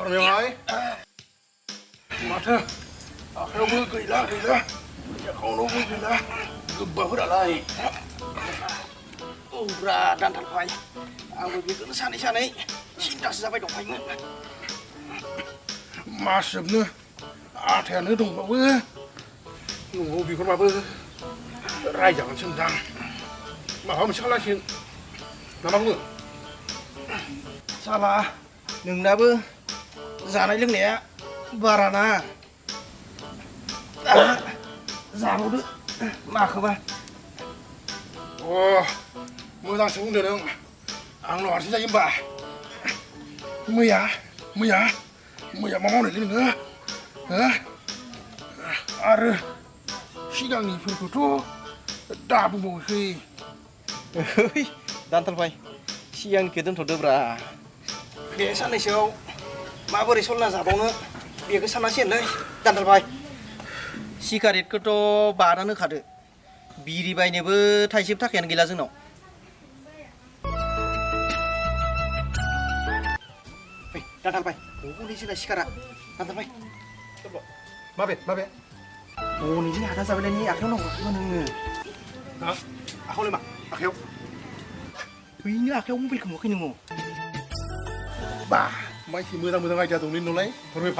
Rồi माथो आखायावबो गैला एकाउन्टावबो गैला गोबाफोरालाय औब्रा दानथारबाय आंबो बेखौनो सानै सिन्थासो जाबाय दंखायोमोन मास जोबनो आथायानो दंबावो न'आव बिहरबाबो रायजागोनसो नोंथां माबा मोनसे खालामसिगोन ना मा बुङो साला नोंनाबो जानाय लोंनाया बाराना जाबावदो माखोबा मोजांसो बुंदो नों आंनाव हारसिं जायो होमबा मैया मा मावनायलै नोङो आरो सिगांनिफोरखौथ' दा बुंबावसै दानथारबाय सिगांनिखौ दोनथ'दोब्रा बे साननैसोआव माबोरै सलिना जाबावनो बेखौ सानांसिगोनलै दानथारबाय सिगारेटखौथ' बादानो होखादो बिरि बायनोबो थाइसेबो थाखायानो गैला जोंनाव दानथारबाय हनै जोंना सिखारा दानथारबाय माबे हनै जोंनि हाथा जाबायलायनि आखायाव नांगौ नोङो आखायावलाय मा आखायाव बैनो आखायाव मबाइलखौ नुवाखै नोङो बा मानसि मोजां आइडिया दंलै नोंनावलाय हरबाय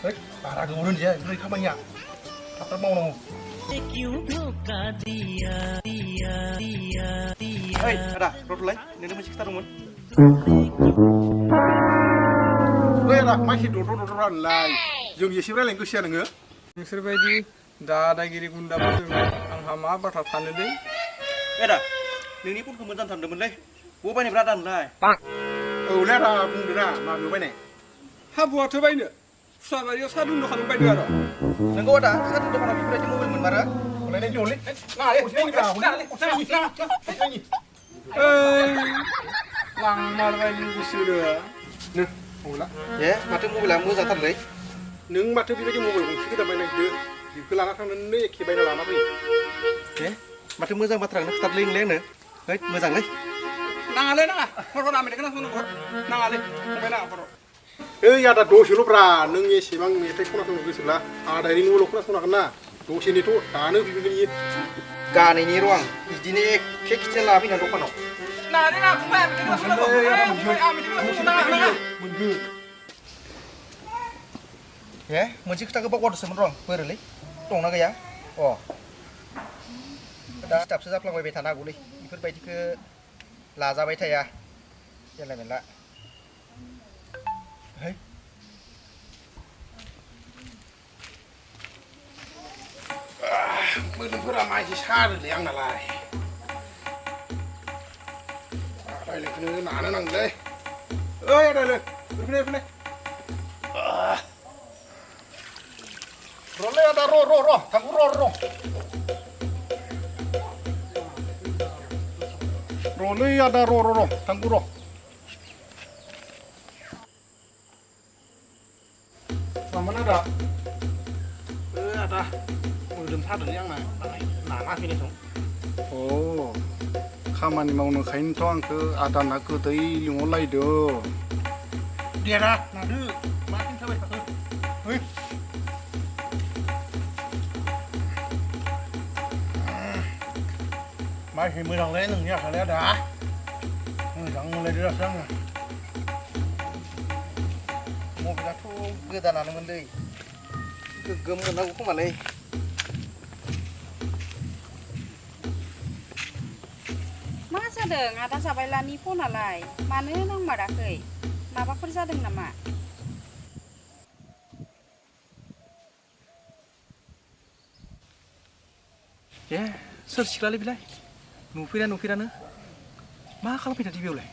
फाय बारा गोबाव दोनजाया बेफोरबायदि खामानिया थाब मावनांगौ ओइ आदा रथ'लाय नोंनो मोनसे खोथा दंमोन ओइ आदा मानसि दद्र' रानलाय जों एसे रायलायनो गोसोया नोङो नोंसोरबायदि दादागिरि गुन्दाफोरजों आंहा मा बाथ्रा थानोलै आदा नोंनि फनखौ मोजां थांदोंमोनलै बबाव बायनायब्रा आदा नोंलाय औलै आदा बुंदो ना माबेयाव बायनाय हा बहाथो बायनो खुसाबारियाव साहा दुन दखानाव बायदों आरो नोंगौ आदा साहा दुन दखानाव बेफोरबायदि मबाइल मोनमारो हलायनाय हलै लांमारबायनि बिसोरो नों हला ए माथो मबाइला मोजांथारलै नों माथो बेबायदि मबाइल गंसे गोदान बायनायदो बेखौ लाना थांनानै एखे बायना लाना फै ए माथो मोजां बाथ्राखौनो खोथादोलै नोंलाय आंनो है मोजांलै नाङालै नाङा फर' नामेनो खोनासंनो हर नाङालै फंबाय नाङा फर' ओइ आदा दसेल'ब्रा नों एसेबां मेथाइ खोनासंनो गोसोब्ला आदानि न'ल' खोनासंनांगोन ना दसेनिथ' दानो बिगोन इयो गानैनि र' आं बिदिनो एखे खिथिया लाफैना दखानाव नाङालै ना फंबाय आं मेथाइ खोनासंनांगौ मोनगोन ए मोनसे खोथाखौ बावगारदोंसोमोन र' बोरैलै दंना गैया दा स्टाफसो जाफ्लांबाय थानो हागौलै बेफोरबायदिखौ लाजाबाय थाया जेला मेला है मोदोमफोरा माइसि सारोलै आंनालाय रायलायखौनो नानो नांगौलै ओइ रायलाय फैलाय र'लै आदा र' थांगौ र' र'लै आदा र' थांगौ र' मामोन आदा आदा मोदोम सादोंलै आंना नाना फैनाय दं खामानि मावनोखायनोथ' आंखौ आदाना गोदै लिंहरलायदो देरा नादो मा खिन्थाबाय थाखो है माइसि मोजांलै नोंनि आखाइलाय आदा मोजां मोनलायदो दासो आङो मबाइलाथ' गोदानानोमोनलै गोग्गोम मोननांगौ खोमालै मा जादों आदा जाबायलानि फनालाय मानो नांमाराखै माबाफोर जादों नामा ए सोर सिख्लालै बिलाय नुफेरानो मा खालामबाय थादों बेयावलाय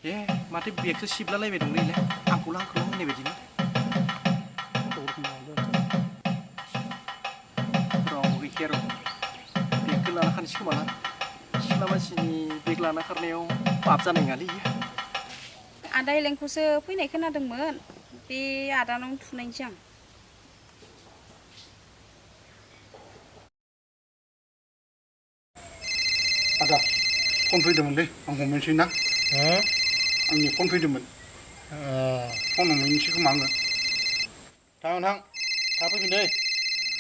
ए माथो बेगसो सिबलालायबाय दंलै इलाय आंखौल' होननाय बायदिनो रावबो गैखाया र' बेगखौ लाना खानोसै खोमालां सिख्ला मानसिनि बेग लाना खारनायाव पाप जानाय नङालै इयो आदा इलेंखौसो फैनाय खोनादोंमोन बे आदानाव थुनायनोसै आं आदा फन फैदोंमोनलै आं हमनोसै ना आंनि फन फैदोंमोन फन हमहैनोसै खोमा आङो थां थाब फैगोन दे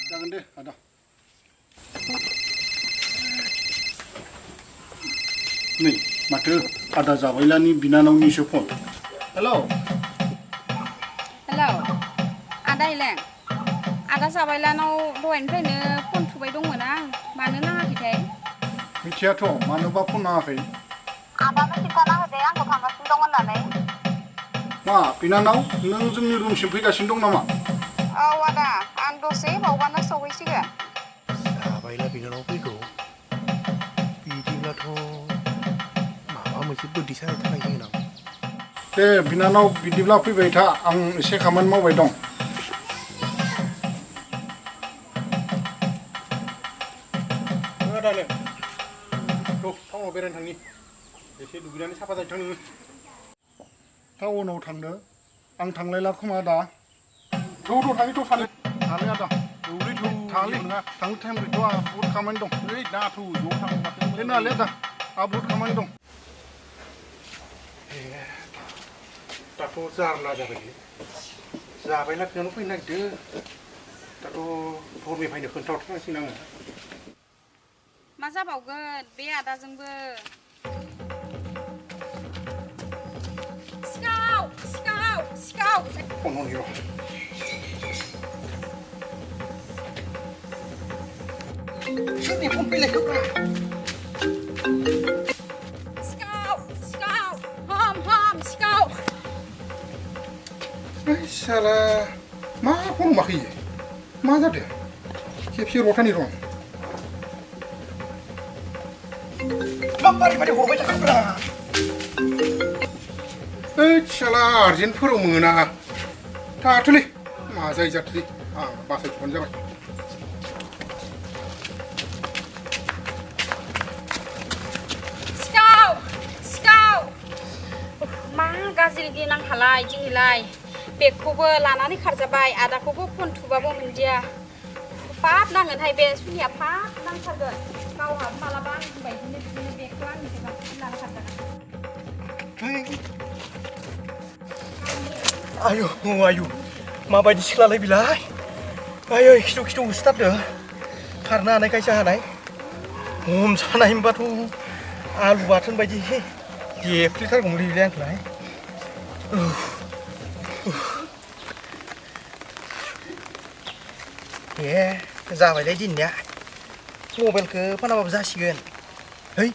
जागोन दे आदा नै माथो आदा जाबायलानि बिनानावनिसो फन हेलौ आदा इलें आदा जाबायलानाव दहायनिफ्रायनो फन थुबाय दंमोन आं मानो नाङाखैथाय मिथियाथ' मानोबा फन नाङाखै आदानो खिन्थाना होदे आंखौ थांगासिनो दं होननानै मा बिनानाव नों जोंनि रुमसिम फैगासिनो दं नामा औ आदा आं दसे बावबानो सौहैसिगोन जाबायला बिनानाव फैगौ बिदिब्लाथ' माबा मोनसे बोद्दि सानाय थानांसिगोन आं दे बिनानाव बिदिब्ला फैबाय था आं एसे खामानि मावबाय दं आदानो टाउनाव बेरायनो थांनि एसे दुगैनानै साफा जायो थां नोङो टाउनाव थांनो आं थांलायला खोमा दा थाङै सानो थाङै आदा थाङै नङा थांनो टाइम गैथ'आ बहुद खामानि दं ओइ दाथ' ज' थांबाथाय बे नालाय आदा आहा बहुद खामानि दं दाथ' जारला जाबाय जाबायला बिनानाव फैनो नागिरदों दाथ' हरनिफ्रायनो खोन्थाहरथारनांसिगोन आङो मा जाबावगोन बे आदाजोंबो सिखाव फन हरनि र' सोरनि फन फैलायखो सिखाव हम सिखाव साला मा फन हमाखै मा जादों खेबसे रथानि र' बारे हरबाय थाखाब्रा ओइ साला आर्जेन्टफोराव मोना थाथ'लै मा जायो जाथोलै आं बासायथ'बानो जाबाय सिखाव मा गाज्रि दिन आंहालाय दिनैलाय बेगखौबो लानानै खारजाबाय आदाखौबो फन थुबाबो मोनदिया फाब नांगोनहाय बे सुनिया फाब नांथारगोन गावहा मालाबा आं बायदिनो बिदिनो बेगखौ आंनिफ्राय बांसिन लाना खारजागोन आयु माबायदि सिख्लालाय बिलाय आयै खिथु होसोथारदों खारनो हानायखायसो हानाय हमजानाय होनबाथ' आलु बाथोन बायदि देफ्लेथारगौमोनलै बिलाय आंखौलाय जाबायलाय दिननिया मबाइलखौ फानाबाबो जासिगोन है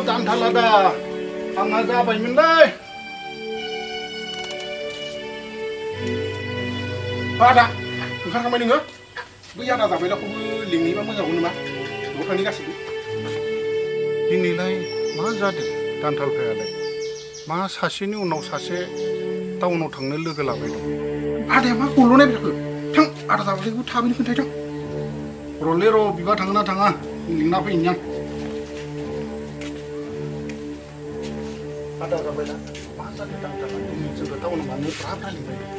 दानथाला दा आंना जाबायमोनलै आदा ओंखारखांबाय नोङो बै आदा जाबायलाखौबो लिंहैबा मोजां मोनो नामा न'आव थांनि गासैबो दिनैलाय मा जादों दानथालफायालाय मा सासेनि उनाव सासे टाउनाव थांनो लोगो लाबाय दं आदाया मा गल'नाय बेखौ थां आदा जाबायलायखौ थाबैनो खोन्थाय थां र'लै र' बिबा थाङो ना थाङा लिंना फैनि आं आदा जाबायला मा जादों दानथाला दिनै जोंखौ टाउनाव मानो ब्रा लिंबाय दं